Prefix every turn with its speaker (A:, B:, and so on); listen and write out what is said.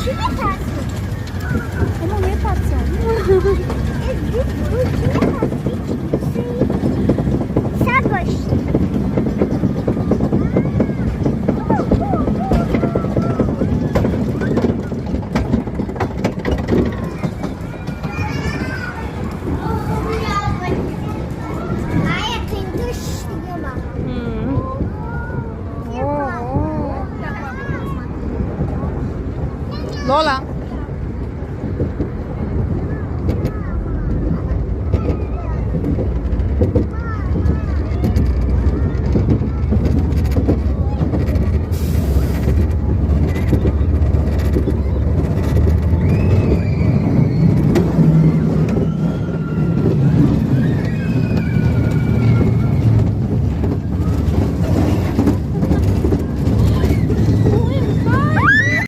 A: Чӣ метарсӣ?
B: Ама метарсам.
A: Чӣ метарсӣ? Сад бош. Ая, тиндуш дига.
B: О, о. Лола.